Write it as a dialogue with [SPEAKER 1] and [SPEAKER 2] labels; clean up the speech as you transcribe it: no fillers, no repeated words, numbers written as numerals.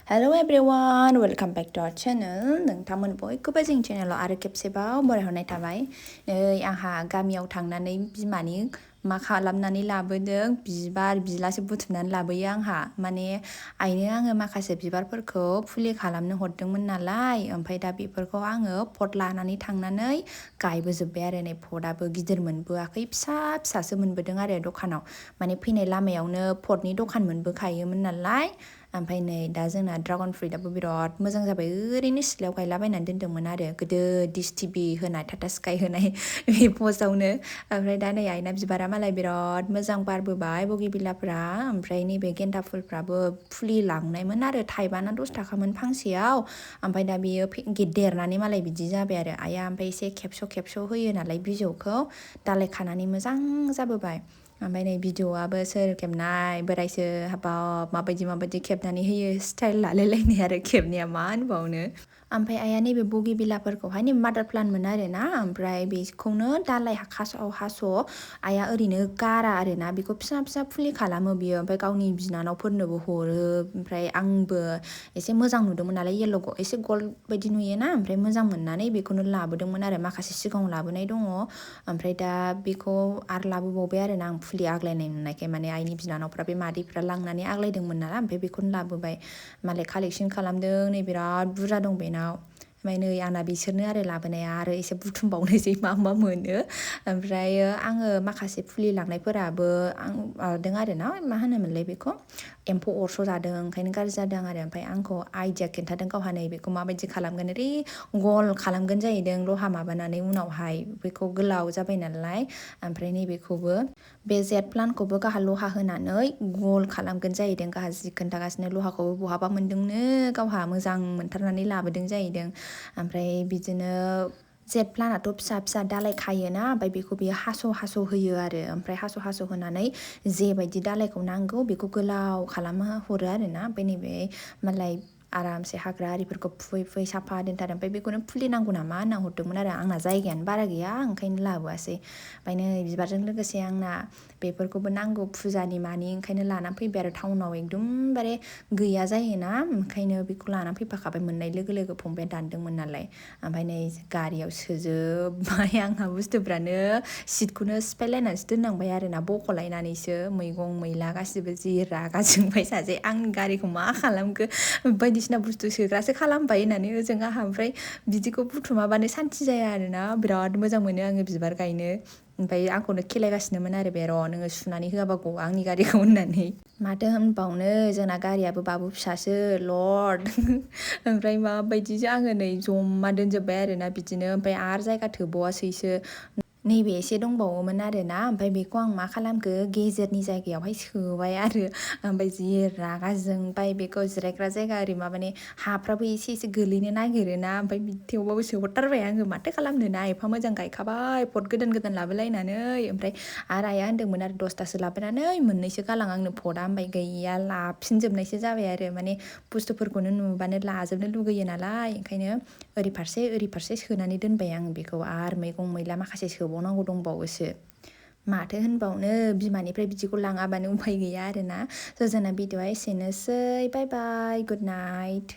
[SPEAKER 1] Hello everyone, welcome back to our channel. Nwngtang mwnbwyw जोंनि channelआव आरो खेबसेबाव बरायहरनाय थाबाय। नै आंहा गामियाव थांनानै बिमानि मा खालामनानै लाबोदों बिबार बिलासो बुथुमनानै लाबोयो आंहा माने आइनो आङो माखासे बिबारफोरखौ फुलि खालामनो हरदोंमोन नालाय ओमफ्राय दा बेफोरखौ आङो पट लानानै थांनानै गायबोजोब्बाय आरो नै पटआबो गिदिर मोनबोआखै फिसा फिसासो मोनबोदों आरो दखानाव माने फैनाय लामायावनो पटनि दखान मोनबोखायोमोन नालाय ओमफ्राय नै दा जोंना ड्रागन फ्रुइटआबो बिराद मोजां जाबाय ओरैनो सिथ्लायाव गायलाबायनानै दोनदोंमोन आरो गोदो डिश टिभि होनाय टाटा स्काई होनाय बे पस्टआवनो ओमफ्राय दा नै आइना बिबारा मालाय बिराद मोजां बारबोबाय बगिबिलाफ्रा ओमफ्राय नैबे गेन्दा फुलफ्राबो फुलि लांनायमोन आरो थाइबाना 10 थाखामोन फांसेयाव ओमफ्राय दा बियो देरनानै मालाय बिदि जाबाय आरो आइया ओमफ्राय एसे खेबस' होयो नालाय बिजौखौ दालाय खानानै मोजां जाबोबाय ओमफ्राय नै भिडिअआबो सोर खेबनाय बोरायसो हाबाब माबायदि खेबनानै होयो स्टाइल लालायलायनाय आरो खेबनाया मा होनबावनो ओमफ्राय आइया नैबे बगिबिलाफोरखौहाय नैबे मादार प्लान्टमोन आरो ना ओमफ्राय बेखौनो दालाय हास' आइया ओरैनो गारा आरो ना बेखौ फिसा फुलि खालामो बियो ओमफ्राय गावनि बिनानावफोरनोबो हरो ओमफ्राय आंबो एसे मोजां नुदोंमोन नालाय येल्ल' एसे गल्ड बायदि नुयोना ओमफ्राय मोजां मोननानै बेखौनो लाबोदोंमोन आरो माखासे सिगाङाव लाबोनाय दङ ओमफ्राय दा बेखौ आरो लाबोबावबाय आरो ना आं फुलि आग्लायनाय नुनायखाय माने आइनि बिनानावफ्रा बे मादैफ्रा लांनानै आग्लायदोंमोन नालाय ओमफ्राय बेखौनो लाबोबाय मालाय कालेक्सन खालामदों नै बिराद बुरजा दं बेनाव ओमफ्राय नै आंना बिसोरनो आरो लाबोनाया आरो एसे बुथुमबावनोसै मा मोनो ओमफ्रायो आङो माखासे फुलि लांनायफोराबो आं माबादों आरो ना मा होनोमोनलाय बेखौ एम्फौ अरस' जादों ओंखायनो गाज्रि जादों आरो ओमफ्राय आंखौ आइडिया खिन्थादों गावहा नै बेखौ माबायदि खालामगोन ओरै गल खालामगोन जाहैदों लहा माबानानै उनावहाय बेखौ गोलाव जाबाय नालाय ओमफ्राय नैबेखौबो बे जेट प्लान्टखौबो गाहा लहा होनानै गल खालामगोन जाहैदों गाहा जि खोन्थागासिनो लहाखौबो बहाबा मोन्दोंनो गावहा मोजां मोनथारनानै लाबोदों जाहैदों ओमफ्राय बिदिनो जेट प्लान्टआथ' फिसा दालाय खायोना ओमफ्राय बेखौ बियो हास' होयो आरो ओमफ्राय हास' होनानै जेबायदि दालायखौ नांगौ बेखौ गोलाव खालामना हरो आरो ना ओमफ्राय नैबे मालाय आरामसे हाग्रा आरिफोरखौ फुयै साफा दोनथारो ओमफ्राय बेखौनो फुलि नांगौ नामा होनना हरदोंमोन आरो आंना जायगायानो बारा गैया ओंखायनो लाबोआसै ओमफ्राय नै बिबारजों लोगोसे आंना बेफोरखौबो नांगौ फुजानि मानि ओंखायनो लानानै फैबाय आरो टाउनाव एकदमबारे गैया जायोना ओंखायनो बेखौ लानानै फैफाखाबाय मोननाय लोगो फंबाया दानदोंमोन नालाय ओमफ्राय नै गारियाव सोजोबबाय आंहा बुस्थुफ्रानो सिटखौनो सिफायलायनानैसो दोननांबाय आरो ना बख'लायनानैसो मैगं मैला गासिबो जि रागा जोंबाय सासे आंनि गारिखौ मा खालामखो बायदिसिना बुस्थु सोग्रासो खालामबाय होननानै ओजों आंहा ओमफ्राय बिदिखौ बुथुमाबानो सान्थि जाया आरोना बिराद मोजां मोनो आङो बिबार गायनो ओमफ्राय आंखौनो खेलायगासिनोमोन आरो बे नोङो सुनानै होआबा गवा आंनि गारिखौ होननानै माथो होनबावनो जोंना गारियाबो बाबु फिसासो लर्ड ओमफ्राय माबायदिसो आङो नै जमा दोनजोब्बाय आरोना बिदिनो ओमफ्राय आरो जायगा थोबावासैसो नैबे एसे दंबावोमोन आरोना ओमफ्राय बेखौ आं मा खालामखो गेजेरनि जायगायावहाय सोबाय आरो ओमफ्राय जि रागा जोंबाय बेखौ जिरायग्रा जायगा ओरै माबाने हाफ्राबो एसे गोलैनो नागिरोना ओमफ्राय थेवबाबो सोहरथारबाय आङो माथो खालामनो ना एफा मोजां गायखाबाय पट गोदान लाबोलायनानै ओमफ्राय आरो आइया होनदोंमोन आरो 10थासो लाबोनानै मोननैसो गालां आंनो पटआ ओमफ्राय गैया लाफिनजोबनायसो जाबाय आरो माने बुस्थुफोरखौनो नुबानो लाजोबनो लुगैयो नालाय ओंखायनो ओरै फारसे सोनानै दोनबाय आं बेखौ आरो मैगं मैला माखासे सोबावनांगौ दंबावोसो माथो होनबावनो बिमानिफ्राय बिदिखौ लाङाबानो उफाय गैया आरोना स' जोंना भिडिअआ एसेनोसै बाय बाय गुड नाइट